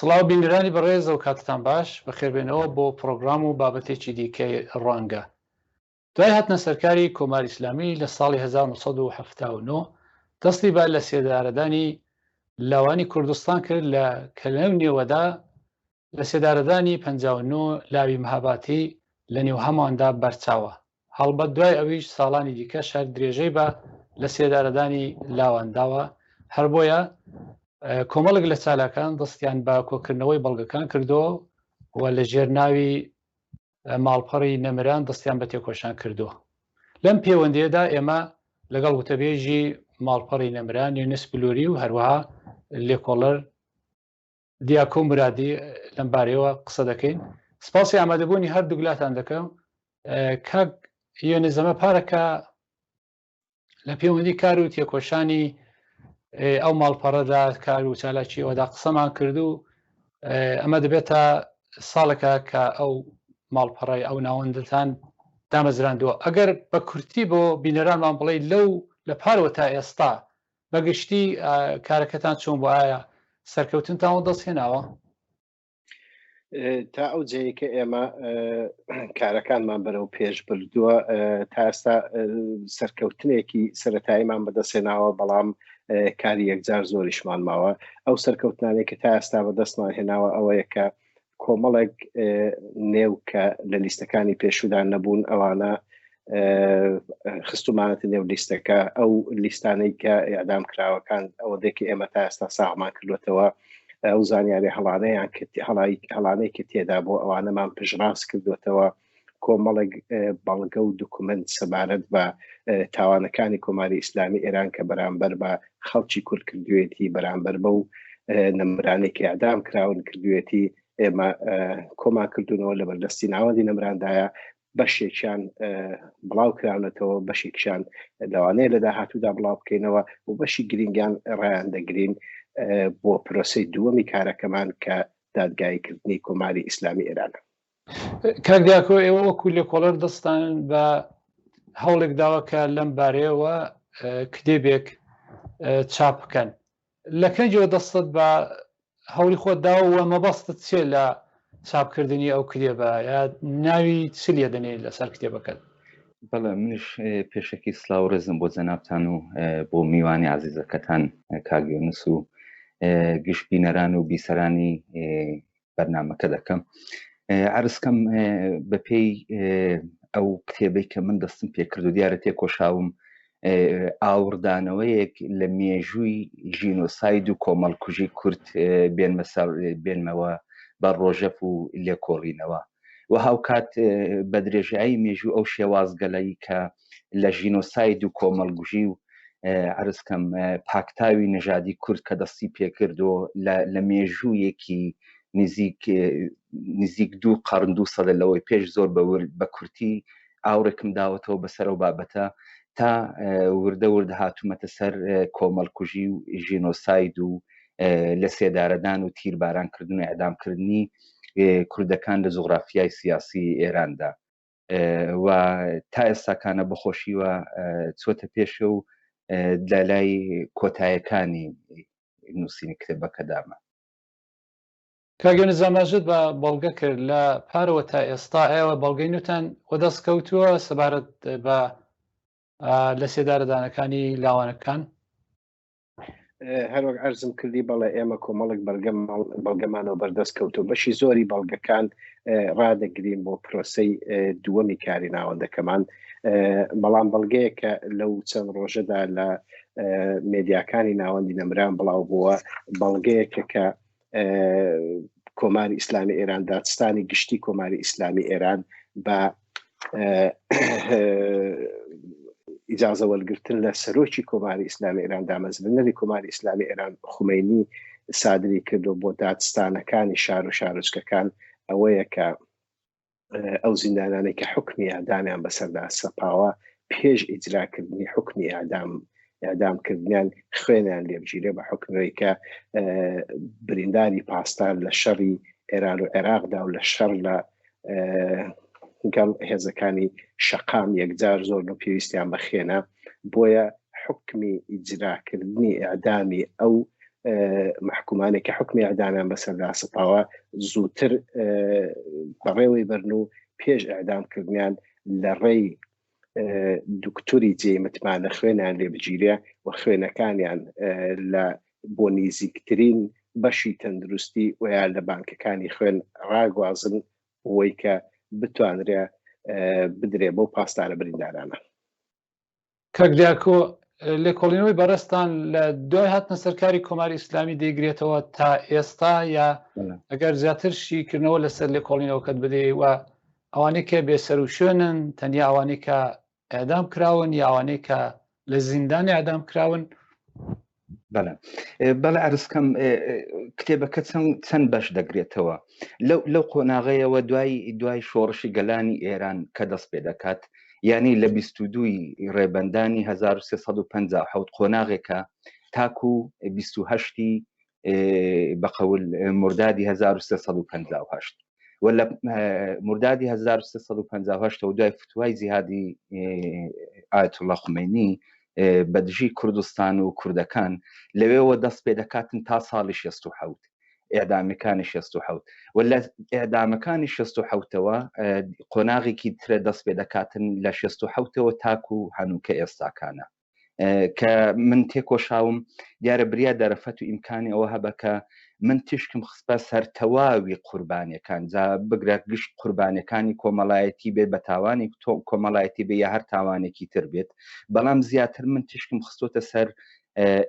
سڵاو بینەرانی بەڕێز ئەو کاتتان باش، بەخێربێنەوە بۆ پڕۆگرام و بابەتێکی دیکەی ڕوانگە. دوای هاتنە سەرکاری کۆماری ئیسلامی لە ساڵی 1979 دەستی بە لە سێدارەدانی لاوانی کوردستان کرد لە کە لەو نێوەدا لە سێدارەدانی 59 لاوی مهاباتی لە نێو هەماندا بەرچاوە. هەڵبەت دوای ئەویش ساڵانی دیکەش هەر درێژەی بە لە سێدارەدانی لاوان داوە، هەر بۆیە کۆمەڵێک لە چالاکان دەستیان بە کۆکردنەوەی بەڵگەکان کردووە و لە ژێر ناوی ماڵپەڕی نەمران دەستیان بە تێکۆشان کردووە. لەم پێوەندیەدا ئێمە لەگەڵ وتەبێژی ماڵپەڕی نەمران یونس بلوری و هەروەها لێکۆڵەر دیاکۆ مرادی لەم بارەیەوە قسە دەکەین. سپاسی ئامادەبوونی هەردووک لاتان دەکەم. کاک یۆنس ئەمە پارەکە لە پەیوەندی کار و تێکۆشانی ئەو ماڵپەڕەدا کار و چالاکی ئەودا قسەمان کرد و ئەمە دەبێتە ساڵێکە کە ئەو ماڵپەڕی ئەو ناوەندتان دامەزراندووە ئەگەر بە کورتی بۆ بینەرانمان بڵێ لەو لە پارەوە تا ئێستا بە گشتی کارەکەتان چۆن بوو ئایا سەرکەوتنتان وەدەست هێناوە؟ تا ئەو جێیە کە ئێمە کارەکانمان بەرەو پێش بردووە تا ئێستا سەرکەوتنێکی سەتاییمان بەدەستێناوە بەڵام کاری یەکجار زۆریشمان ماوە ئەو سەرکەوتنانێک کە تا ئێستا بەدەستمان هێناوە ئەوەیە کە کۆمەڵێک نێو کە لە لیستەکانی پێشودا نەبوون ئەوانە خستومانەتە نێو لیستەکە ئەو لیستانەی کە ئەدام کراوەکان ئەوەندێک ئێمە تا ئێستا ساغمان کردوێتەوە ئەو زانیاری هەڵانەیان هەڵانەی کە تێدا بۆ ئەوانەمان پژڕاست کردوێتەوە کۆمەڵێک بەڵگە و دوکمنت سەبارەت بە تاوانەکانی کۆماری ئیسلامی ئێران کە بەرامبەر بە خەڵکی کورد کردوێتی بەرامبەر بەو نەمرانێک ئەدام کراون کردوێتی ئێمە کۆمان کردوونەوە لە بەردەستی ناوەندی نەمراندایە بەشێکیان بڵاو کراونەتەوە بەشێکیان لەوانەیە لە داهاتوودا بڵاو بکەینەوە و بەشی گرنگیان ڕایان دەگرین بۆ پرۆسی دووەمی کارەکەمان کە دادگاییکردنی کۆماری ئیسلامی ئێرانە. کاک دیاکۆ ئێوە وەکو لێکۆڵەر دەستان بە هەوڵێک داوە کە لەم بارەیەوە کتێبێک چاپ بکەن لە کەنجەوە دەستت بە هەوڵی خۆت داوە و مەبەستت چیە لە چاپکردنی ئەو کتێبە یا ناوی چ لێ دەنێیت لەسەر کتێبەکەت؟ بەڵێ منیش پێشەکی سلااو ڕێزم بۆ جەنابتان و بۆ میوانی عزیزەکەتان کاک یونس و گشت بینەران و بیسەرانی بەرنمەکە دەکەم عرزکەم بەپێی ئەو کتێبەی کە من دەستم پێکرد و دیارە تێکۆشاوم ئاوڕدانەوەیەک لە مێژووی ژینۆساید و کۆمەڵکوژی کورد بێنمە سەر بێنمەوە بە ڕۆژەف و لێکۆڵینەوە و هاوکات بە درێژایی مێژوو ئەو شێوازگەلەی کە لە ژینۆساید و کۆمەڵگوژی و عرزکەم پاکتاوی نەژادی کورد کە دەستی پێکردو لە مێژوویەکی نزیک نزیک دوو قەرن دوو سەدە لەوەی پێش زۆر بە کورتی ئاوڕێکم داوەتەوە بەسەر ئەو بابەتە تا وردە ورد هاتوومەتە سەر کۆمەڵکوژی و ژینۆساید و لە سێدارەدان و تیربارانکردن و ئەدامکردنی کوردەکان لە جوغرافیای سیاسی ئێراندا و تا ئێستاکانە بەخۆشیوە چۆتە پێشە و لە لای کۆتایەکانی نووسینی کتێبەکەدامە. کاک یونس ئاماژەت بە بەڵگە کرد لە پارەوە تا ئێستا ئێوە بەڵگەی نوتان وەدەست کەوتووە سەبارەت بە لە سێدارەدانەکانی لاوانەکان؟ هەروەک ئەرزم کردی بەڵێ ئێمە کۆمەڵک بەڵگەمانەوە بەردەست کەوتو بەشی زۆری بەڵگەکان ڕادەگرین بۆ پرۆسەی دووەمی کاری ناوەندەکەمان بەڵام بەڵگەیە کە لەو چەند ڕۆژەدا لە مێدیاکانی ناوەندی نەمران بڵاو بووە بەڵگەیەکە کە کۆماری ئیسلامی ئێران دادستانی گشتی کۆماری ئیسلامی ئێران بە ئیجازە وەرگتن لە سەرۆکی کۆماری ئیسلامی ئێران دامەزرێنەری کۆماری ئیسلامی ئێران خومینی سادری کردو بۆ دادستانەکانی شار و شارۆچکەکان ئەوەیە کە ئەو زیندانانەی کە حکمی ئەدامیان بەسەردا سەپاوە پێش ئیجراکردنی حکمی ئەدام ئەدامکردیان خوێنیان لێبگیرێ بە حکمەوەی کە برینداری پاسدار لە شەڕی ئێران و عێراقدا و لە شەڕ لە گەڵ هێزەکانی شەقام یەکجار زۆر و پێویستیان بە خوێنە بۆیە حکمی ئیجراکردنی ئەدامی ئەو. مەحکومانێک کە حکمی ئەعدامیان بەسەردا سەپاوە زووتر بەڕێوەی بەرن و پێش ئەعدام کردنیان لە ڕێی دکتۆری جێ متمانە خوێنیان لێ بگیرێ و خوێنەکانیان لە بۆ نیزیکترین بەشی تەندروستی و یا لە بانکەکانی خوێن ڕاگوازن بۆی کە بتوانرێ بدرێ بۆ پاسدارە بریندارانە. کاک دیاکۆ لێکۆڵینەوەی بەڕێزتان لە دوای هاتنە سەرکاری کۆماری ئیسلامی دەیگرێتەوە تا ئێستا یا ئەگەر زیاتر شیکردنەوە لەسەر لێکۆڵینەوەکەت بدەی و ئەوانەی کە بێسەر و شوێنن تەنیا ئەوانەی کە ئەدام کراون یا ئەوانەی کە لە زیندانی ئەدام کراون بەڵێ بەڵێ عەرزکەم کتێبەکە چەند چەند بەش دەگرێتەوە لەو لەو قۆناغەیەوە دوای دوای شۆڕشی گەلانی ئێران کە دەست پێ دەکات یعنی لە 22 ڕێبەندانی 1357 قۆناغێکە تاکو 28 بە قەول مردادی 1358 و لە مردادی 1358 و دوای فتوای جیهادی ئایەتوڵڵا خومەینی بە دژی کوردستان و کوردەکان لەوێوە دەست پێ دەکاتن تا ساڵی 67 ئێعدامەکانی 67 و لە ئێعدامەکانی 67ەوە قۆناغێکی ترە دەست پێ دەکاتن لە 67ەوە تاکو هەنووکە ئێستاکانە کە من تێکۆشاوم دیارە بریا دەرەفەت و ئیمکانی ئەوە هەبە کە من تیشکم خستە سەر تەواوی قوربانیەکان جا بگرە گشت قوربانیەکانی کۆمەڵایەتی بێت بە تاوانی کۆمەڵایەتی بێ یا هەر تاوانێکی تر بێت بەڵام زیاتر من تیشکم خستۆتە سەر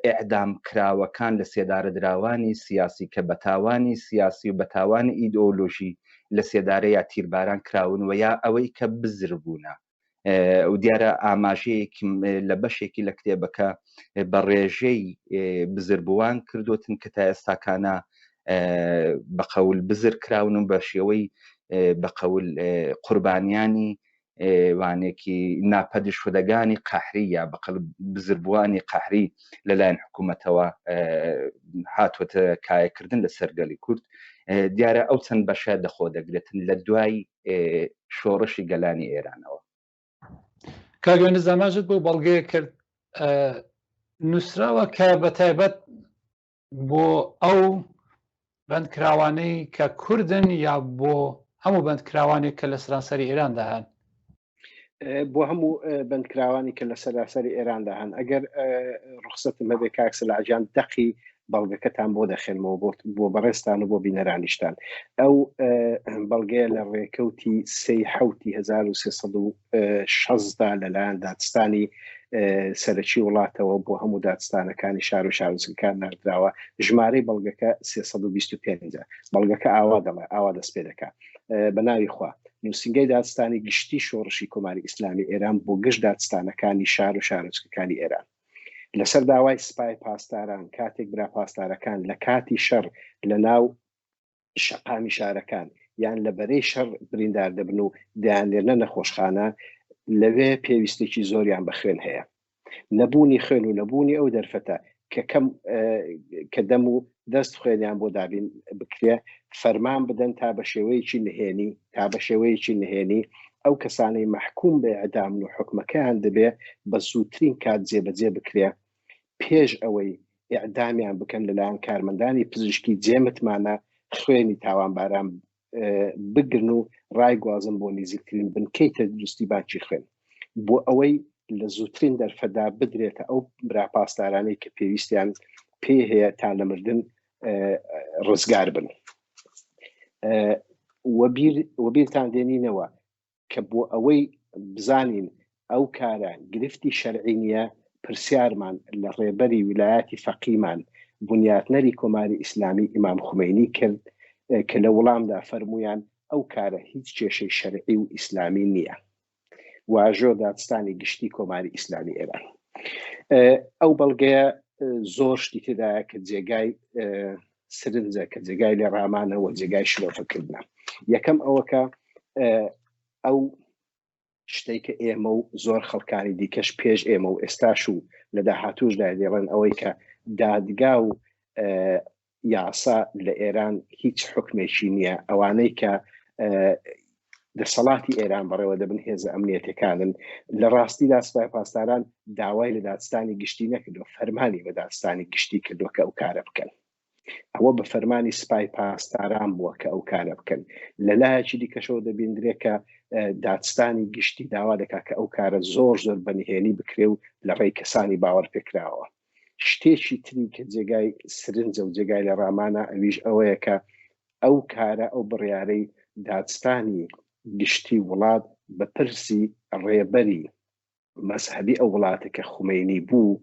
ئەعدام کراوەکان لە سێدارەدراوانی سیاسی کە بە تاوانی سیاسی و بە تاوانی ئیدۆلۆژی لە سێدارە یا تیرباران کراون و یا ئەوەی کە بزر بوونە و دیارە ئاماژەیەکم لە بەشێکی لە کتێبەکە بە ڕێژەی بزربووان کردوتن کە تا ئێستاکانە بە قەول بزر کراون و بە شێوەی بە قەول قوربانیانی وانێکی ناپەدشودەگانی قەحری یا بەقل بزربووانی قەحری لەلایەن حکوومەتەوە هاتووەتە کایەکردن لە سەرگەلی کورد دیارە ئەو چەند بەشە دەخۆ دەگرێتن لە دوای شۆڕشی گەلانی ئێرانەوە. کاک یونس ئاماژت بۆ بەڵگەیە کرد نووسراوە کە بە تایبەت بۆ ئەو بەندکراوانەی کە کوردن یا بۆ هەموو بەندکراوانێک کە لە سەرانسەری ئێراندا هەن بۆ هەموو بەندکراوانی کە لە سەراسەری ئێراندا هەن ئەگەر ڕخسەتم هەبێ کاک سەلاجان دەقی بەڵگەکەتان بۆ دەخێنمەوە بۆ بۆ بەڕێزتان و بۆ بینەرانیشتان ئەو بەڵگەیە لە ڕێکەوتی سێ حوتی 1360 لەلایەن دادستانی سەرەکی وڵاتەوە بۆ هەموو دادستانەکانی شار و شارۆچکەکان نردراوە ژمارەی بەڵگەکە 325 بەڵگەکە ئاوا دەڵێ ئاوا دەست پێ دەکات بە ناوی خوا نووسینگەی دادستانی گشتی شۆڕشی کۆماری ئیسلامی ئێران بۆ گشت دادستانەکانی شار و شارۆچکەکانی ئێران لەسەر داوای سپای پاسداران کاتێک برا پاسدارەکان لە کاتی شەڕ لە ناو شەقامی شارەکان یان لە بەرەی شەڕ بریندار دەبن و دەیاننێرنە نەخۆشخانە لەوێ پێویستێکی زۆریان بە خوێن هەیە نەبوونی خوێن و نەبوونی ئەو دەرفەتە کە کەم کە دەم و دەست خوێنیان بۆ دابین بکرێ فەرمان بدەن تا بە شێوەیەکی نهێنی تا بە شێوەیەکی نهێنی ئەو کەسانەی مەحکوم بە ئیعدامن و حوکمەکەیان دەبێ بە زووترین کات جێبەجێ بکرێ پێش ئەوەی ئیعدامیان بکەن لەلایەن کارمەندانی پزیشکی جێ متمانە خوێنی تاوانباران بگرن و ڕایگوازن بۆ نیزیکترین بنکەی تەندروستی بانکی خوێن بۆ ئەوەی لە زووترین دەرفەتدا بدرێتە ئەو برا پاسدارانەی کە پێویستیان پێ هەیە تا لە مردن ڕزگار بن وەبیرتان دێنینەوە کە بۆ ئەوەی بزانین ئەو کارە گرفتی شەرعی نییە، پرسیارمان لە ڕێبەری ویلایەتی فەقیمان، بنیاتنەری کۆماری ئیسلامی ئیمام خومەینی کرد کە لە وڵامدا فەرموویان ئەو کارە هیچ کێشەی شەرعی و ئیسلامی نییە. واژۆ دادستانی گشتی کۆماری ئیسلامی ئێران. ئەو بەڵگەیە زۆر شتی تێدایە کە جێگای سرنجە کە جێگای لێ ڕامانە و جێگای شرۆڤەکردنە یەکەم ئەوەکە ئەو شتێک کە ئێمە و زۆر خەڵکانی دیکەش پێش ئێمە و ئێستاش و لە داهاتوشدا دێڵێن ئەوەی کە دادگا و یاسا لە ئێران هیچ حکمێکی نییە ئەوانەی کە دەسەڵاتی ئێران بەڕێوە دەبن هێزە ئەمنیەتەکانن. لە ڕاستیدا سپای پاسداران داوای لە دادستانی گشتی نەکردووە، فەرمانی بە دادستانی گشتی کردووە کە ئەو کارە بکەن. ئەوە بە فەرمانی سپای پاسداران بووە کە ئەو کارە بکەن. لە لایەکی دیکەشەوە دەبیندرێت کە دادستانی گشتی داوا دەکات کە ئەو کارە زۆر زۆر بە نهێنی بکرێ و لە ڕێی کەسانی باوەڕپێکراوە. شتێکی تری کە جێگای سرنجە و جێگای لە ڕامانە ئەویش ئەوەیە کە ئەو کارە ئەو بڕیارەی دادستانی گشتی وڵات بە پرسی ڕێبەری مەزهەبی ئەو وڵاتە کە خومەینی بوو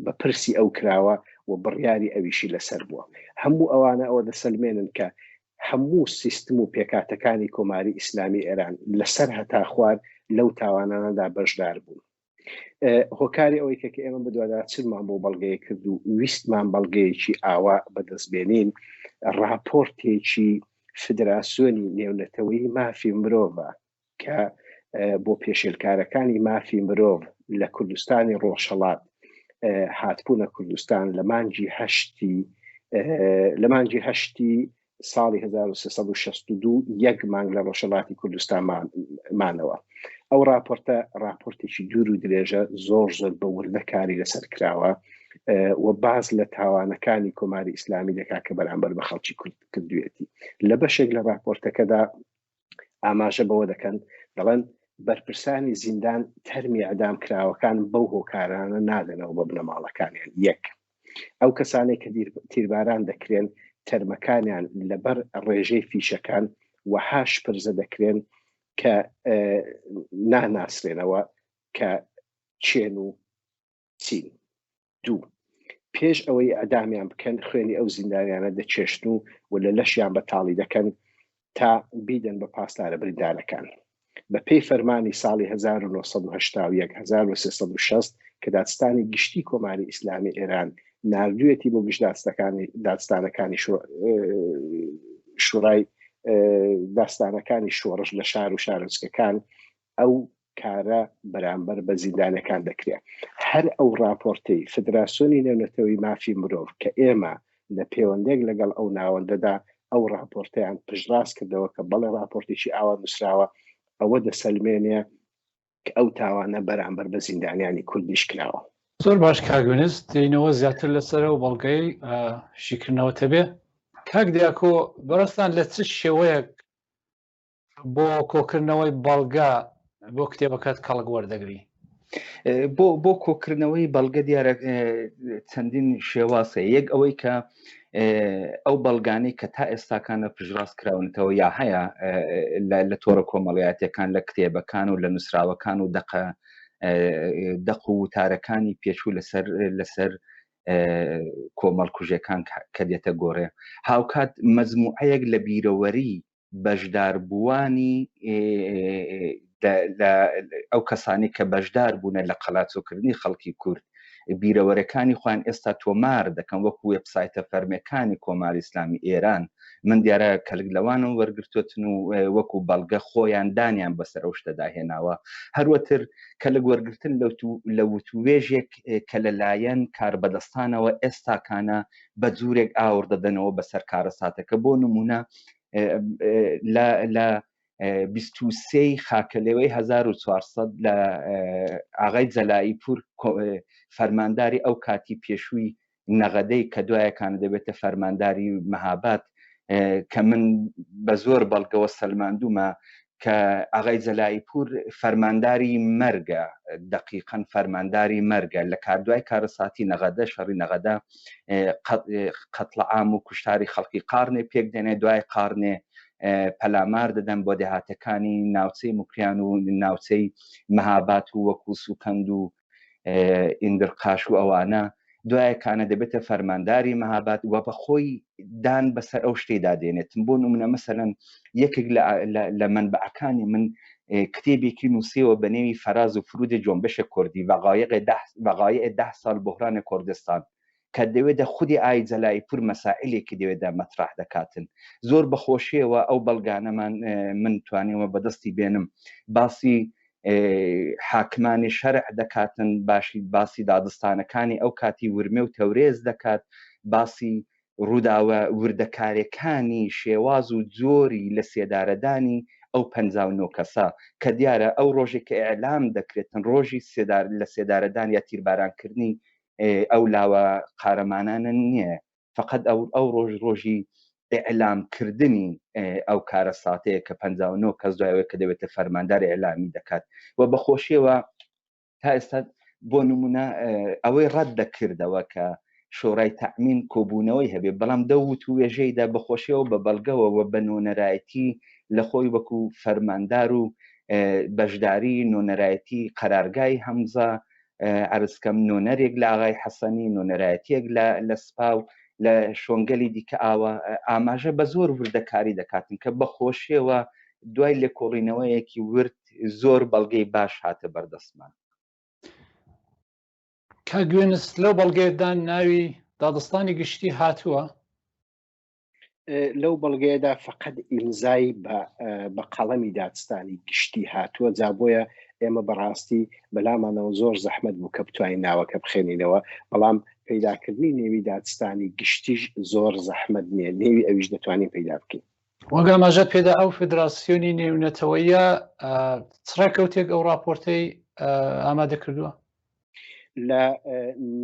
بە پرسی ئەو کراوە و بڕیاری ئەویشی لەسەر بووە. هەموو ئەوانە ئەوە دەسەلمێنن کە هەموو سیستم و پێکهاتەکانی کۆماری ئیسلامی ئێران لەسەر هەتا خوار لەو تاوانانەدا بەشدار بوون. هۆکاری ئەوەی کە ئێمە بەدواداچونمان بۆ بەڵگەیە کرد و ویستمان بەڵگەیەکی ئاوا بەدەست بێنین، ڕاپۆرتێکی فدراسیۆنی نێونەتەوەیی مافی مرۆڤە کە بۆ پێشێلکارەکانی مافی مرۆڤ لە کوردستانی ڕۆژهەڵات هاتبوونە کوردستان لە مانگی هەشتی لە مانگی هەشتی ساڵی 1362 یەک مانگ لە ڕۆژهەڵاتی کوردستان مانەوە. ئەو راپۆرتە راپۆرتێکی دوور و درێژە زۆر زۆر بە وردە کاری لەسەر کراوە و باز لە تاوانەکانی کۆماری ئیسلامی دەکات کە بەرامبەر بە خەڵکی کورد کردوێتی. لە بەشێک لە راپۆرتەکەدا ئاماژە بەوە دەکەن دەڵێن بەرپرسانی زیندان تەرمی ئەدام کراوەکان بەو هۆکارانە نادەنەوە بە بنەماڵەکانیان یەک ئەو کەسانێک کە تیرباران دەکرێن تەرمەکانیان لەبەر ڕێژەی فیشەکان وەها شپرزە دەکرێن کە ناناسرێنەوە کە چێن و چین. دوو، پێش ئەوەی ئیعدامیان بکەن خوێنی ئەو زیندانیانە دەچێشن و و لە لەشیان بەتاڵی دەکەن تا بیدەن بە پاسدارە بریندارەکان. بە پێی فەرمانی ساڵی 1981 1360 کە دادستانی گشتی کۆماری ئیسلامی ئێران ناردوویەتی بۆ گشت دادستەکانی دادستانەکانی شورای داستانەکانی شۆڕش لە شار و شارۆچکەکان ئەو کارە بەرامبەر بە زیندانەکان دەکرێت. هەر ئەو ڕاپۆرتەی فدراسیۆنی نێونەتەوەی مافی مرۆڤ کە ئێمە لە پێوەندێک لەگەڵ ئەو ناوەندەدا ئەو ڕاپۆرتەیان پشتڕاست کردەوە کە بەڵێ ڕاپۆرتێکی ئاوا نووسراوە، ئەوە دەسەلمێنێ کە ئەو تاوانە بەرامبەر بە زیندانیانی کوردیش کراوە. زۆر باش کاک یونس، دێینەوە زیاتر لەسەر ئەو بەڵگەی شیکردنەوەت هەبێ. کاک دیاکۆ بەڕێزتان لە چ شێوەیەک بۆ کۆکردنەوەی بەڵگە بۆ کتێبەکەت کەڵک وەردەگری؟ بۆ بۆ کۆکردنەوەی بەڵگە دیارە چەندین شێواز هەیە یەک ئەوەی کە ئەو بەڵگانەی کە تا ئێستاکانە پشتڕاست کراونەتەوە یا هەیە لە تۆڕە کۆمەڵایەتەکان لە کتێبەکان و لە نووسراوەکان و دەقە دەق و وتارەکانی پێچوو لەسەر لەسەر کۆمەڵکوژەکان کە دێتە گۆڕێ هاوکات مەزموعەیەک لە بیرەوەری بەشداربووانی ئەو کەسانی کە بەشدار بوونە لە قەلاچۆکردنی خەڵکی کورد بیرەوەرەکانی خۆیان ئێستا تۆمار دەکەن وەکو وێبسایتە فەرمیەکانی کۆماری ئیسلامی ئێران من دیارە کەلک لەوانم وەرگرتوتن و وەکو بەڵگە خۆیان دانیان بەسەر ئەو شتەدا هێناوە هەروەتر کەلک وەرگرتن لە وتوێژێک کە لەلایەن کاربەدەستانەوە ئێستاکانە بە جورێک ئاوڕ دەدەنەوە بەسەر کارەساتەکە بۆ نمونە لە 23 خاکەلێوەی 1400 لە ئاغای جەلائی پور فەرمانداری ئەو کاتی پێشووی نەغەدەی کە دوایەکان دەبێتە فەرمانداری مەهاباد کە من بە زۆر بەڵگەوە سەلماندومە کە ئاغای جەلائی پور فەرمانداری مەرگە دەقیقەن فەرمانداری مەرگە لە کاردوای کارەساتی نەغەدە شەڕی نەغەدە قەتڵعام و کوشتاری خەڵکی قارنێ پێک دێنێ دوای قارنێ پەلامار دەدەن بۆ دێهاتەکانی ناوچەی موکریان و ناوچەی مەهابات و وەکو سوکەند و ئیندرقاش و ئەوانە دوایەکانە دەبێتە فەرمانداری مەهاباد و بە خۆی دان بەسەر ئەو شتەیدا دێنێتم بۆ نمونە مەسەلەن یەکێک لە مەنبەعەکانی من کتێبێکی نووسیوە بە نێوی فەراز و فرود جۆنبش کوردی وەقایع ده سال بحران کوردستان کە دەوێدە خودی ئای جەلایی پور مەسائلێکی دەوێدا مەترح دەکاتن زۆر بەخۆشیەوە ئەو بەڵگانەمان من توانیومە بەدەستی بێنم باسی حاکمانی شەرع دەکاتن باشی باسی دادستانەکانی ئەو کاتی ورمێ و تەورێز دەکات باسی ڕووداوە وردەکارەکانی شێواز و جۆری لە سێدارەدانی ئەو 59 کەسە کە دیارە ئەو ڕۆژێک کە ئیعلام دەکرێتن ڕۆژی سێدار لە سێدارەدان یا تیربارانکردنی ئەو لاوە قارەمانانە نییە فقط ئەو ئەو ڕۆژ ڕۆژی ئیعلام کردنی ئەو کارەساتەیە کە 59 کەس دوایەوەی کە دەبێتە فەرماندار ئیعلامی دەکات و بەخۆشیەوە تا ئێستا بۆ نمونە ئەوەی ڕەت دەکردەوە کە شۆرای تەعمین کۆبوونەوەی هەبێ بەڵام دە وتوێژەیدا بەخۆشیەوە بە بەڵگەوە و بە نۆنەرایەتی لە خۆی وەکو فەرماندار و بەشداری نۆنەرایەتی قەرارگای هەمزە عەرزکەم نۆنەرێک لە ئاغای حەسەنی نۆنەرایەتیەک لە سپا و لە شۆنگەلی دیکە ئاوە ئاماژە بە زۆر وردەکاری دەکاتن کە بەخۆشیەوە دوای لێکۆڵینەوەیەکی ورد زۆر بەڵگەی باش هاتە بەردەستمان. کاک یونس لەو بەڵگەیەدا ناوی دادستانی گشتی هاتووە؟ لەو بەڵگەیەدا فقط ئیمزای بە قەڵەمی دادستانی گشتی هاتووە جا بۆیە ئێمە بەڕاستی بەلامانەوە زۆر زەحمت بوو کە بتوانین ناوەکە بخێنینەوە بەڵام پەیداکردنی نێوی دادستانی گشتیش زۆر زەحمت نییە نێوی ئەویش دەتوانین پەیدا بکەین وەک ئاماژەت پێدا ئەو فدراسیۆنی نێونەتەوەیە چ ڕێکەوتێک ئەو راپۆرتەی ئامادە کردووە؟ لە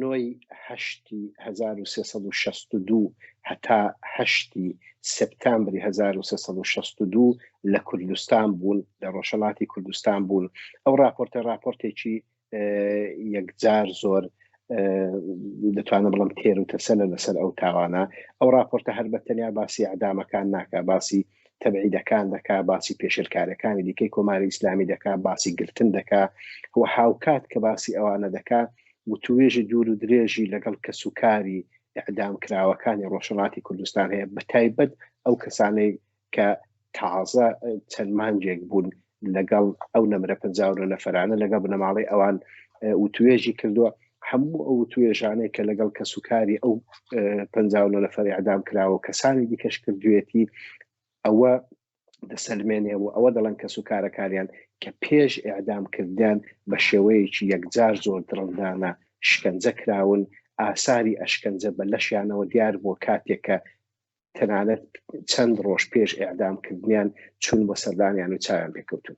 نۆی هەشتی 1362 هەتا هەشتی سپتامبری 1362 لە کوردستان بوون لە ڕۆژهەڵاتی کوردستان بوون ئەو راپۆرتە راپۆرتێکی یەکجار زۆر دەتوانم بڵم تێر و تەسەلە لەسەر ئەو تاوانە ئەو راپۆرتە هەر بە تەنیا باسی ئەدامەکان ناکە باسی تەبعیدەکان دەکا باسی پێشلکارەکانی دیکەی کۆماری ئیسلامی دەکا باسی گرتن دەکا و هاوکات کە باسی ئەوانە دەکا وتوێژی دوور و درێژی لەگەڵ کەسوکاری ئەعدام کراوەکانی ڕۆژهەڵاتی کوردستان هەیە بە تایبەت ئەو کەسانەی کە تازە چەند مانگێک بوون لەگەڵ ئەو نەمرە 59 نەفرانە لەگەڵ بنەماڵەی ئەوان وتوێژی کردووە هەموو ئەو توێژانەی کە لەگەڵ کەسوکاری ئەو 59 نەفەر ئەدام کراوە کەسانی دیکەش کردوێتی ئەوە دەسەلمێنێ و ئەوە دەڵێن کەس و کارەکانیان کە پێش ئەعدام کردیان بە شێوەیەکی یەکجار زۆر دڕندانە شکەنجە کراون ئاساری ئەشکەنجە بە لەشیانەوە دیار بووە کاتێک کە تەنانەت چەند ڕۆژ پێش ئێعدام کردنیان چوون بۆ سەردانیان و چاویان پێکەوتون.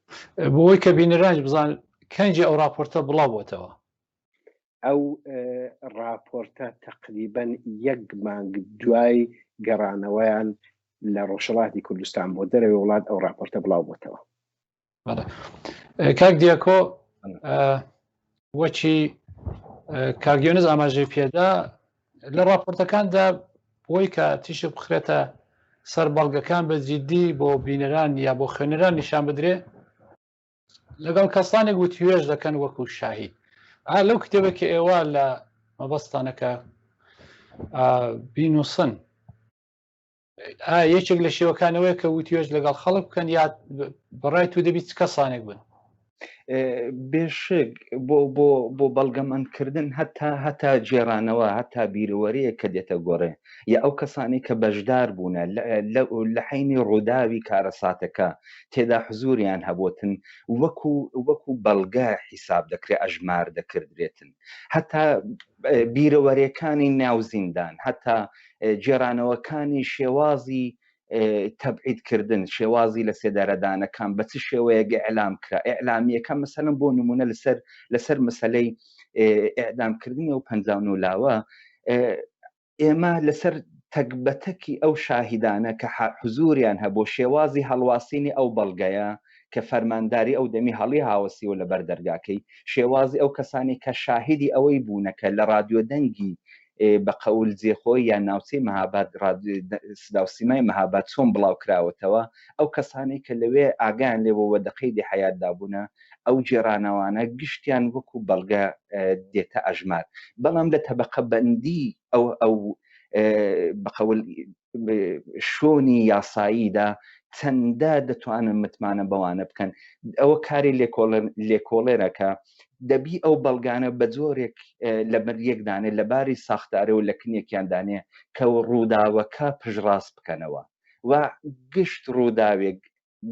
بۆی کە بینەرانیش بزان کەنجی ئەو ڕاپۆرتە بڵاو بۆتەوە؟ ئەو ڕاپۆرتە تەقریبەن یەک مانگ دوای گەڕانەوەیان لە ڕۆژهەڵاتی کوردستان بۆ دەرەوەی وڵات ئەو ڕاپۆرتە بڵاو بۆتەوە. کاک دیاکۆ وەچی کاک یونس ئاماژەی پێدا لە راپۆرتەکاندا بۆی کە تیشک بخرێتە سەر بەڵگەکان بە جیدی بۆ بینەران یا بۆ خوێنەران نیشان بدرێ لەگەڵ کەسانێک وتوێژ دەکەن وەکو شاهید ئا لەو کتێبە کە ئێوە لە مەبەستانەکە بینوسن یەکێک لە شێوەکانەوەی کە وتوێژ لەگەڵ خەڵک بکەن یا بەڕای تو دەبیت چ کەسانێک بن؟ بێشک بۆ بۆ بۆ بەڵگەمەندکردن هەتا هەتا گێڕانەوە هەتا بیرەوەریە کە دێتە گۆڕێ یا ئەو کەسانی کە بەشدار بوونە لە حینی ڕووداوی کارەساتەکە تێدا حزوریان هەبووتن وەکو وەکو بەڵگە حیساب دەکرێت ئەژمار دەکردرێتن هەتا بیرەوەرێکانی ناو زیندان هەتا گێڕانەوەکانی شێوازی تەبعید کردن شێوازی لە سێدارەدانەکان بە چ شێوەیەک ئیعلام کرا ئیعلامیەکە مەسەلەن بۆ نمونە لەسەر لەسەر مەسەلەی ئیعدامکردنی ئەو 59 لاوە ئێمە لەسەر تەک بە تەکی ئەو شاهیدانە کە حزوریان هەبوو شێوازی هەڵواسینی ئەو بەڵگەیە کە فەرمانداری ئەو دەمی هەڵی هاوەسیوە لە بەر دەرگاکەی شێوازی ئەو کەسانی کە شاهیدی ئەوەی بوونە کە لە ڕادیۆ دەنگی بە قەول جێخۆی یان ناوچەی مەهاباد سدا و سیمای مەهاباد چۆن بڵاو کراوەتەوە ئەو کەسانەی کە لەوێ ئاگایان لێبووە دە قەیدی حەیاتدا بوونە ئەو گێڕانەوانە گشتیان وەکو بەڵگە دێتە ئەژمار بەڵام لە تەبەقە بەندی ئەو ئەو بەقەول شۆنی یاساییدا چەندە دەتوانن متمانە بەوانە بکەن ئەوە کاری لێکۆڵێرەکە دەبی ئەو بەڵگانە بە جۆرێک لە بەر یەکدانێ لە باری ساختارە و لە کنێکیان دانێ کە ڕووداوەکە پشتڕاست بکەنەوە و گشت ڕووداوێک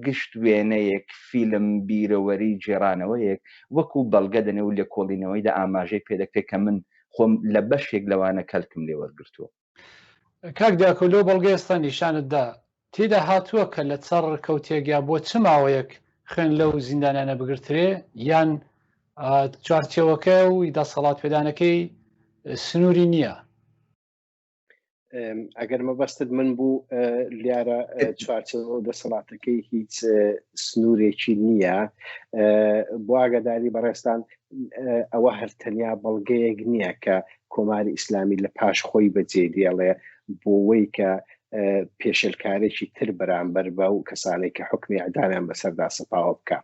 گشت وێنەیەک، فیلم، بیرەوەری، گێڕانەوەیەک وەکو بەڵگە دەنێ و لێکۆڵینەوەیدا ئاماژەی پێدەکرێت کە من خۆم لە بەشێک لەوانە کەلکم لێ وەرگرتووە. کاک دیاکۆ لەو بەڵگە ئێستا نیشانت دا. تێدا هاتووە کە لە چ ڕکەوتێک یا بۆ چ ماوەیەک خوێن لەو زیندانیانە بگرترێ یان چوارچێوەکە و دەسەڵات پێدانەکەی سنووری نییە؟ ئەگەر مەبەستت من بوو لیارە چوارچەوە دەسەڵاتەکەی هیچ سنوورێکی نییە بۆ ئاگاداری بەڕێستان ئەوە هەر تەنیا بەڵگەیەک نییە کە کۆماری ئیسلامی لە پاش خۆی بەجێ دێڵێ بۆوەی کە پێشلکارێکی تر بەرامبەر بە و کەسانێک کە حکمی ئەدامیان بەسەردا سەپاوە بکە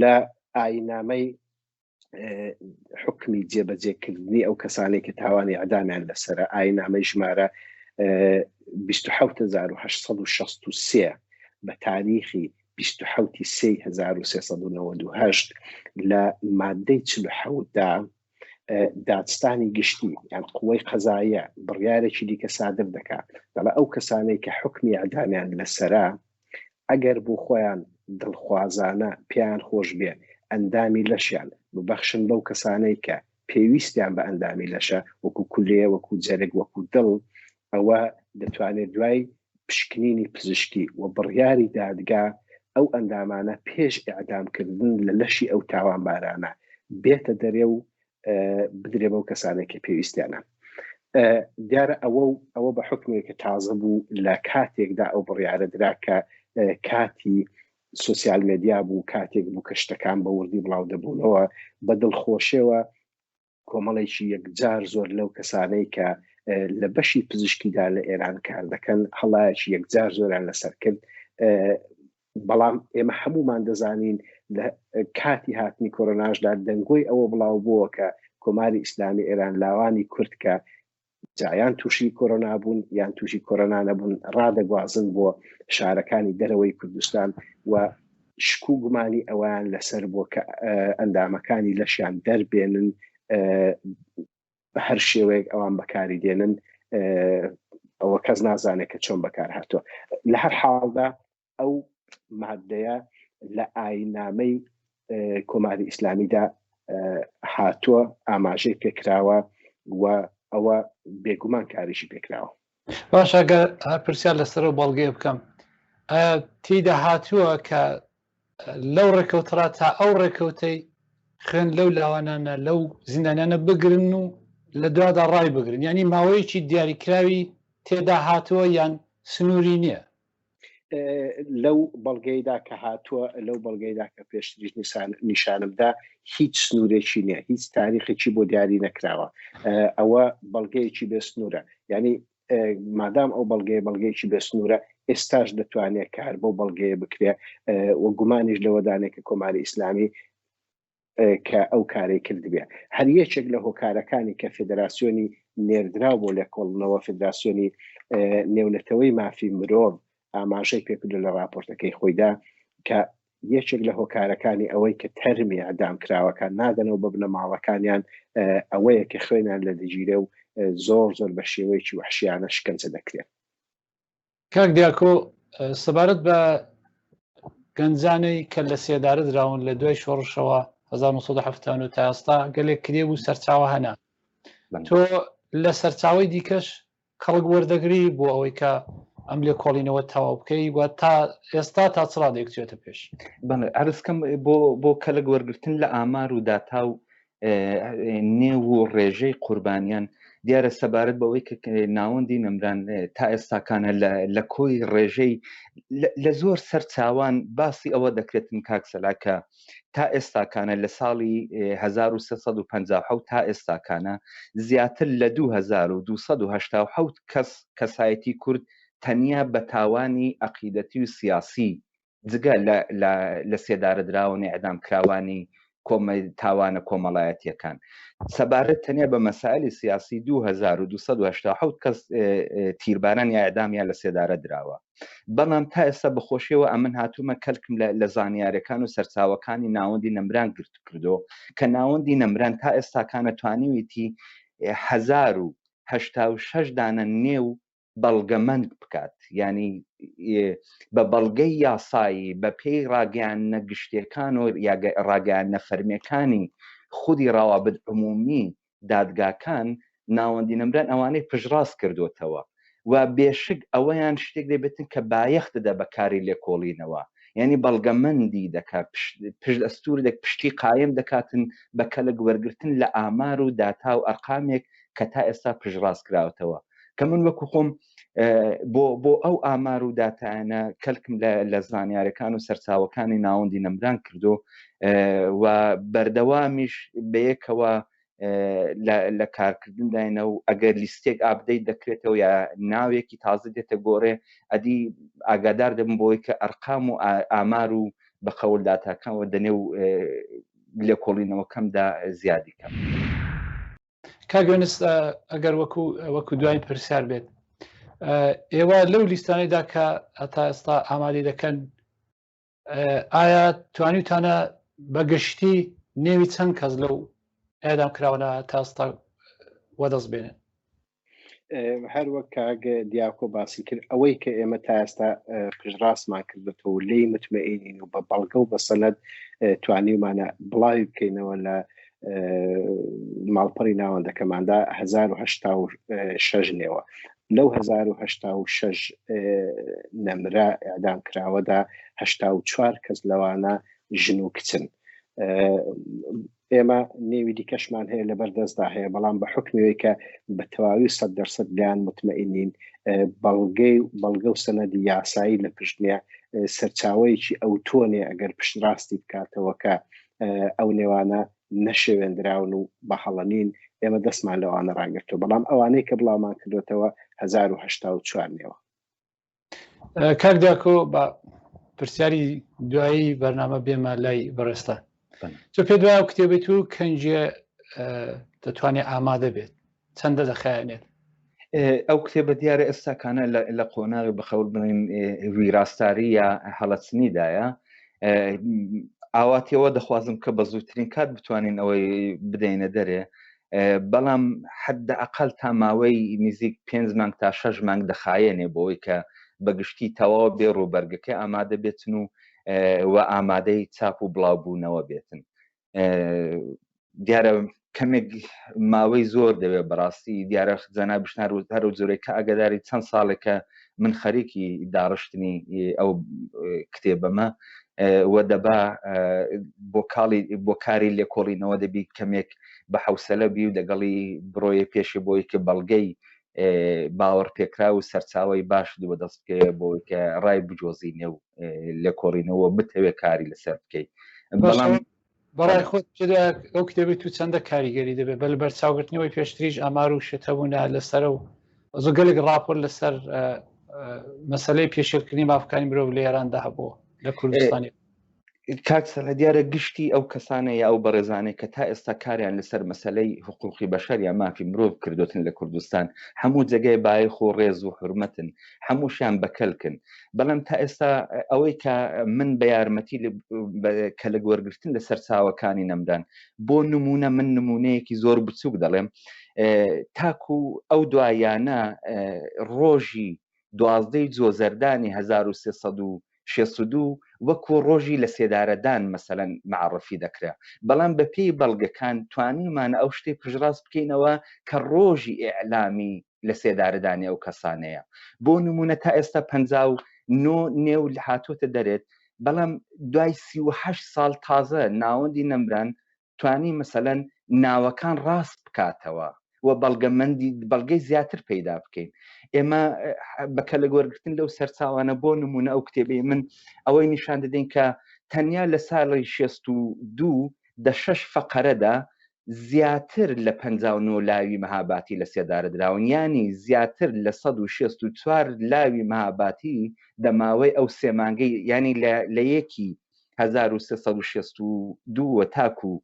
لە ئاینامەی حکمی جێبەجێکردنی ئەو کەسانێک کە تاوانی ئەدامیان لەسرە ئاینامەی ژمارە 1970 بە تاریخی 1970 لە مادەی 47 دا دادستانی گشتی یان قوەی قەزایە بڕیارێکی دیکە سادر دەکات دەڵێ ئەو کەسانەی کە حکمی ئەدامیان لەسرە ئەگەر بۆ خۆیان دڵخوازانە پێیان خۆش بێ ئەندامی لەشیان ببەخشن بەو کەسانەی کە پێویستیان بە ئەندامی لەشە وەکو کولێ وەکو جەرگ وەکو دڵ ئەوە دەتوانێت دوای پشکنینی پزیشکی و بڕیاری دادگا ئەو ئەندامانە پێش ئیعدامکردن لە لەشی ئەو تاوانبارانە بێتە دەرێ و بدرێ بەو کەسانێک کە پێویستیانە دیارە ئەوە و ئەوە بە حکمێک کە تازە بوو لە کاتێکدا ئەو بڕیارە درا کە کاتی سوسیال مدیا بوو کاتێک بوو کە شتەکان بە وردی بڵاو دەبوونەوە بە دڵخۆشیەوە کۆمەڵێکی یەکجار زۆر لەو کەسانەی کە لە بەشی پزیشکیدا لە ئێران کار دەکەن هەڵایەکی یەکجار زۆریان لەسەر کرد بەڵام ئێمە هەمومان دەزانین لە کاتی هاتنی کۆرۆناشدا دەنگۆی ئەوە بڵاو بووە کە کۆماری ئیسلامی ئێران لاوانی کورد کە جایان تووشی کۆرۆنا بوون یان تووشی کۆرۆنا نەبوون ڕادەگوازن بۆ شارەکانی دەرەوەی کوردستان و شک و گومانی ئەویان لەسەر بووە کە ئەندامەکانی لەشیان دەربێنن بە هەر شێوەیەک ئەوان بەکاری دێنن ئەوە کەس نازانێت کە چۆن بەکار هاتووە لە هەر حاڵدا ئەو مادەیە لە ئاینامەی کۆماری ئیسلامیدا هاتووە ئاماژەی پێکراوە و ئەوە بێگومان کاریشی پێکراوە. باش ئەگەر هەر پرسیار لەسەر ئەو بەڵگەیە بکەم ئایا تێیدا هاتووە کە لەو ڕێکەوترا تا ئەو ڕێکەوتەی خوێن لەو لاوانانە لەو زیندانیانە بگرن و لە دوادا ڕای بگرن یعنی ماوەیەکی دیاریکراوی تێدا هاتووە یان سنووری نییە؟ لەو بەڵگەیدا کە هاتووە لەو بەڵگەیدا کە پێشتریش نیشانمدا هیچ سنوورێکی نییە هیچ تاریخێکی بۆ دیاری نەکراوە ئەوە بەڵگەیەکی بێ سنوورە یعنی مادام ئەو بەڵگەیە بەڵگەیەکی بێ سنوورە ئێستاش دەتوانێت کار بۆ بەڵگەیە بکرێ و گومانیش لەوەدانێت کە کۆماری ئیسلامی کە ئەو کارەی کردبێ. هەر یەکێک لە هۆکارەکانی کە فێدراسیۆنی نێردراو بۆ لێکۆڵنەوە فێدراسیۆنی نێونەتەوەی مافی مرۆڤ ئاماژەی پێکردو لە راپۆرتەکەی خۆیدا کە یەکێک لە هۆکارەکانی ئەوەی کە تەرمی ئەدام کراوەکان نادەنەوە بە بنەماڵەکانیان ئەوەیە کە خوێنیان لە دەگیرێ و زۆر زۆر بە شێوەیەکی وەحشیانە شکەنجە دەکرێن. کاک دیاکۆ سەبارەت بە گەنجانەی کە لە سێدارە دراون لە دوای شۆڕشەوە 1970 تا ئێستا گەلێک کتێب و سەرچاوە هەنە تۆ لە سەرچاوی دیکەش کەڵک وەردەگری بۆ ئەوەی کە ئەم لێکۆڵینەوە تەواو بکەی و تا ئێستا تا چ ڕادەیەک چێتە پێش بەڵێ عەرزکەم بۆ بۆ کەلک وەرگتن لە ئامار و داتا و نێو و ڕێژەی قوربانیان دیارە سەبارەت بەوەی کە ناوەندی نەمران تا ئێستاکانە لە کۆی ڕێژەی لە زۆر سەرچاوان باسی ئەوە دەکرێتن کاک سەلا کە تا ئێستاکانە لە ساڵی 1357 تا ئێستاکانە زیاتر لە 2287 کەس کەسایەتی کورد تەنیا بە تاوانی عقیدەتی و سیاسی جگە لە لە لە سێدارەدراون ئیعدام کراوانی کۆمە تاوانە کۆمەڵایەتیەکان سەبارەت تەنیا بە مەسائلی سیاسی 2287 کەس تیرباران یا ئیعدام یا لە سێدارە دراوە بەڵام تا ئێستا بەخۆشیەوە ئەمن هاتوومە کەلکم لە زانیارەکان و سەرچاوەکانی ناوەندی نەمران گرت کردو کە ناوەندی نەمران تا ئێستاکانە توانیویتی 1086 دانە نێو بەڵگەمەند بکات یانی بە بەڵگەی یاسایی بە پێی ڕاگەیاندنە گشتیەکان و ڕاگەیاندنە فەرمیەکانی خودی ڕەوابت عمومی دادگاکان ناوەندی نەمران ئەوانەی پشتڕاست کردوتەوە. و بێشک ئەوەیان شتێک دەبێتن کە بایەخ دەدا بە کاری لێکۆڵینەوە یعنی بەڵگەمەندی دەکا پشت ئەستور دەک پشتی قایم دەکاتن بە کەلک وەرگتن لە ئامار و داتا و ئەرقامێک کە تا ئێستا پشتڕاست کراوەتەوە کە من وەکو خۆم بۆ بۆ ئەو ئامار و داتایانە کەلکم لە زانیارەکان و سەرچاوەکانی ناوەندی نەمران کردو و بەردەوامیش بەیەکەوە لە کارکردنداینە و ئەگەر لیستێک update دەکرێتەوە یا ناوێکی تازە دێتە گۆڕێ ئەدی ئاگادار دەبم بۆی کە ئەرقام و ئامار و بە قەول داتاکانەوە دەنێو لێکۆڵینەوەکەمدا زیادی کەم. کاک یونس ئەگەر وەکو وەکو دوای پرسیار بێت ئێوە لەو لیستانەیدا کە هەتا ئێستا ئامادەی دەکەن ئایا توانیوتانە بە گشتی نێوی چەند کەس لەو ئێدام کراوەە تا ئێستا وەدەست بێنن؟ هەر وەک کاک دیاکۆ باسی کرد ئەوەی کە ئێمە تا ئێستا پشتڕاستمان کردێتەوە لێی متمەئینین و بە بەڵگە و بە سەنەد توانیومانە بڵاوی بکەینەوە لە ماڵپەڕی ناوەندەکەماندا 1970 نێوە لەو 1970 نەمرە ئەدام کراوەدا 84 کەس لەوانە ژن و کچن ئێمە نێوی دیکەشمان هەیە لەبەر دەستدا هەیە بەڵام بە حکمەوەی کە بە تەواوی سە دەرسەد لیان متمەئینین بەڵگەی بەڵگە و سەنەدی یاسایی لە پشت نییە سەرچاوەیەکی ئەو تۆنێ ئەگەر پشتڕاستی بکاتەوە کە ئەو نێوانە نەشێوێندراون و بە هەڵە نین ئێمە دەستمان لەوانە ڕاگرتو بەڵام ئەوانەی کە بڵاومان کردوێتەوە 1970 نێوە کاک دیاکۆ بە پرسیاری دوایی بەرنامە بێمە لای بەڕێستان تۆ پێ دوای کتێبێت و کەنجێ دەتوانێت ئامادە بێت چەندە دەخایەنێت ئەو کتێبە دیارە ئێستاکانە لە قۆناغی بەخەور بڵین ویراستاری یا هەڵەچنیدایە ئاواتیەوە دەخوازم کە بە زووترین کات بتوانین ئەوەی بدەینە دەرێ بەڵام حەدە ئەقل تا ماوەی نزیک پێنج مانگ تا شەش مانگ دەخایەنێ بۆی کە بەگشتی تەواو بێ ڕووبەرگەکە ئامادە بێتن و و ئامادەی چاپ و بڵاوبوونەوە بێتن دیارە کەمێک ماوەی زۆر دەوێت بەڕاستی دیارە جەنا بشنار و هەرو جۆرێک کە ئەگەداری چەند ساڵێکە من خەریکی داڕشتنی ئەو کتێبەمە و دەبا بۆ کاڵی بۆ کاری لێکۆڵینەوە دەبی کەمێک بە حوسەلە بی و دەگەڵی بڕۆیە پێشێ بۆی کە بەڵگەی باوەڕ پێکرا و سەرچاوی باش دووە دەست بکەوێ بۆی کە ڕای بجۆزی نێو لێکۆڵینەوە بتەوێ کاری لەسەر بکەیت بەڵام بەڕای خۆت ئەو کتێبی تو چەندە کاریگەری دەبێت بە بەرچاوگرتنەوەی پێشتریش ئامار و شت هەبوونە لەسەر و زۆ گەلێک راپۆر لەسەر مەسلەی پێشێلکردنی مافەکانی مرۆڤ لە ئێراندا هەبوو لە کوردستانی کاک سەرحەد دیارە گشتی ئەو کەسانە یا ئەو بەڕێزانەی کە تا ئێستا کاریان لەسەر مەسەلەی حقوقی بەشەر یا مافی مرۆڤ کردوتن لە کوردستان هەموو جێگای بایەخ و ڕێز و حورمەتن هەمووشیان بەکەلکن بەڵام تا ئێستا ئەوەی کە من بە یارمەتی کەلک وەرگرتن لە سەرچاوەکانی نەمران بۆ نمونە من نمونەیەکی زۆر بچووک دەڵێم تاکو ئەو دوایانە ڕۆژی دوازدەی جۆزەردانی 1362 وەکو ڕۆژی لە سێدارەدان مەسەلەن معرفی دەکرا بەڵام بە پێی بەڵگەکان توانیمان ئەو شتەی پشتڕاست بکەینەوە کە ڕۆژی ئیعلامی لە سێدارەدانی ئەو کەسانەیە بۆ نمونە تا ئێستا 59 نێو هاتۆتە دەرێت بەڵام دوای 38 ساڵ تازە ناوەندی نەمران توانی مەسەلەن ناوەکان ڕاست بکاتەوە و بەڵگەمەندی بەڵگەی زیاتر پەیدا بکەین ئێمە بە کەلک وەرگتن لەو سەرچاوانە بۆ نمونە ئەو کتێبەی من ئەوەی نیشان دەدەین کە تەنیا لە ساڵی 62 دە شەش فەقەرەدا زیاتر لە 59 لاوی مەهاباتی لە سێدارە دراون ینی زیاتر لە 164 لاوی مەهاباتی دەماوەی ئەو سێ مانگەی ینی لە یەکی 1362 وە تاکو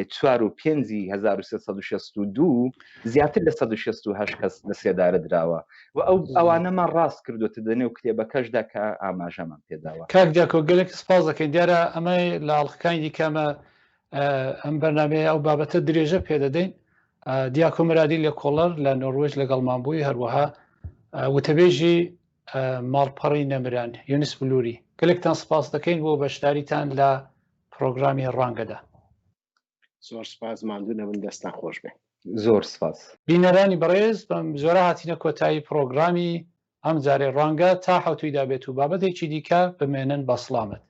چوار و پێنجی 1362 زیاتر لە 168 کەس لە سێدارە دراوە و ئەو ئەوانەمان ڕاست کردوتە دەنێو کتێبەکەشدا کە ئاماژەمان پێداوە. کاک دیاکۆ گەلێک سپاس دەکەین دیارە ئەمە لە ئاڵقەکانی دیکەمە ئەم بەرنمەیە ئەو بابەتە درێژە پێدەدەین دیاکۆ مرادی لێکۆڵەر لە نۆروێژ لەگەڵمان بووی هەروەها وتەبێژی ماڵپەڕی نەمران یونس بلووری گەلێکتان سپاس دەکەین بۆ بەشداریتان لە پرۆگرامی ڕوانگەدا. زۆر سپاس ماندوو نەبن دەستان خۆش بێ. زۆر سپاس. بینەرانی بەڕێز بەم جۆرە هاتینە کۆتایی پڕۆگرامی ئەم جارەی ڕوانگە تا حەوتووی دابێت و بابەتێکی دیکە بمێنن بە سڵامەت.